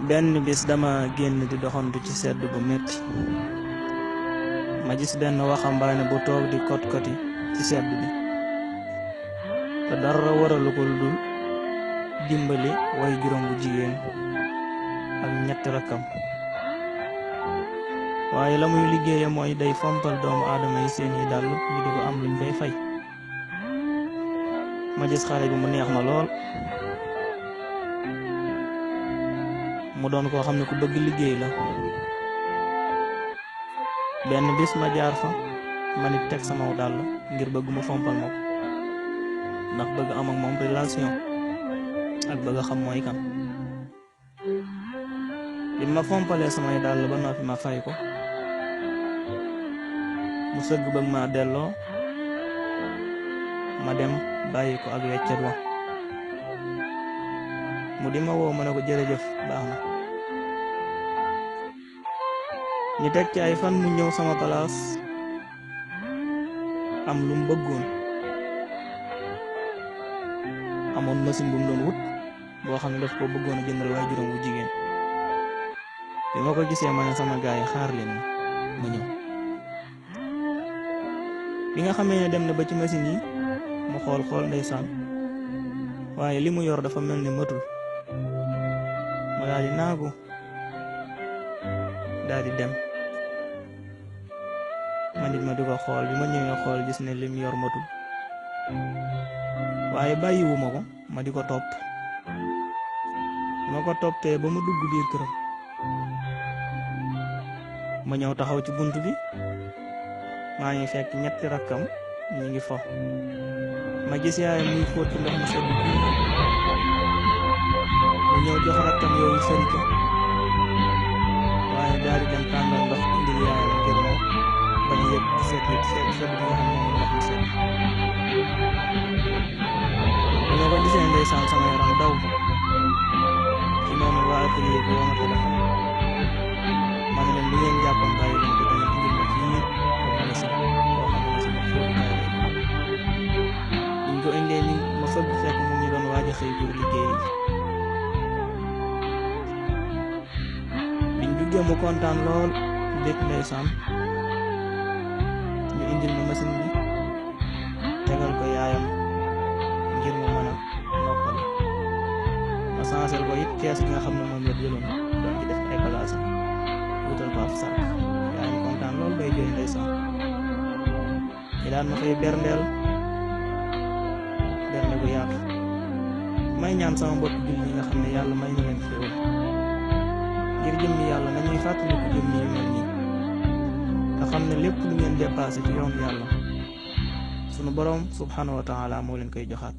benn bis dama génn di doxantu ci sedd bu metti ma gis benn waxambaane bu toog di kot-koti ci sedd bi te dara waralu ko lu dul dimbali way juróom bu jigéen ak ñetti rakkam waaye la muy liggéeye mooy day fompal doomu aadama yi seen yi dàll ñu di ko am luñ koy fay. ma gis xale bi mu neex ma lool mu doon koo xam ne ku bëgg liggéey la. benn bis ma jaar fa ma nit teg sama dàll ngir bëgg mu fompal ma ko ndax bëgg am ak moom relation ak bëgg xam mooy kan. bi ma fompalee samay dàll ba noppi ma fay ko mu sëgg bëgg ma delloo ma dem bàyyi ko ak weccet wa mu di ma woo ma ne ko jërëjëf baax na. ñu teg ci ay fan mu ñëw sama palaas am lu mu bëggoon amoon machine bu mu doon wut boo xam ne daf ko bëggoon a jëndal waaye juróom bu jigéen. bi ma ko gisee ma ne sama gaay yi xaar leen ma ñëw. bi nga xamee ne dem na ba ci machine yi mu xool ndeysaan waaye li mu yor dafa mel ni matul ma daal di naagu daal di dem. ma nit ma di ko xool bi ma ñëwee xool gis ne lim yor matul waaye bàyyiwuma ko ma di ko topp. ma ko toppee ba mu dugg biir këram ma ñëw taxaw ci bunt bi maa ngi fekk ñetti rakkam ñi ngi fo. ma gis yaayam muy fóot ci ndox mu sedd mu ñëw jox rakkam yooyu sëri ko waaye daal di dem tàngal ndox indil yaayam ngir moom bañ a yëg sedd bi nga xam ne moom ndox mu sedd. bi ma ko gisee ndeysaan sama yaram daw ci noonu waa atelier bi woo ma téléphone ma ne leen li ngeen jàppoon bàyyi leen ko dañu indil ma fii machine boo xam ne sama fóotukaay lay buñ ko indee ni ma fëgg fekk mu ñu doon waaj a xëy pour liggéey biñ duggee mu kontaan lool bég ndeysaan ñu indil ma machine bi tegal ko yaayam ngir mu mën a noppal ma sansel ko it kees gi nga xam ne moom la jëloon doon ci def ay bagages wutal ko ab saak yaayam kontaan lool bay jooy ndeysaan ñi daan ma fay berndeel bernde bu yaatu. may ñaan sama mbokk jullit yi nga xam ne yàlla may na leen xéewal ngir jëmmi yàlla nañuy fàttaliku jëmmi yu mel nii nga xam ne lépp lu ngeen dépassé ci yoon yàlla sunu borom subhanahu wa taala moo leen koy joxaat.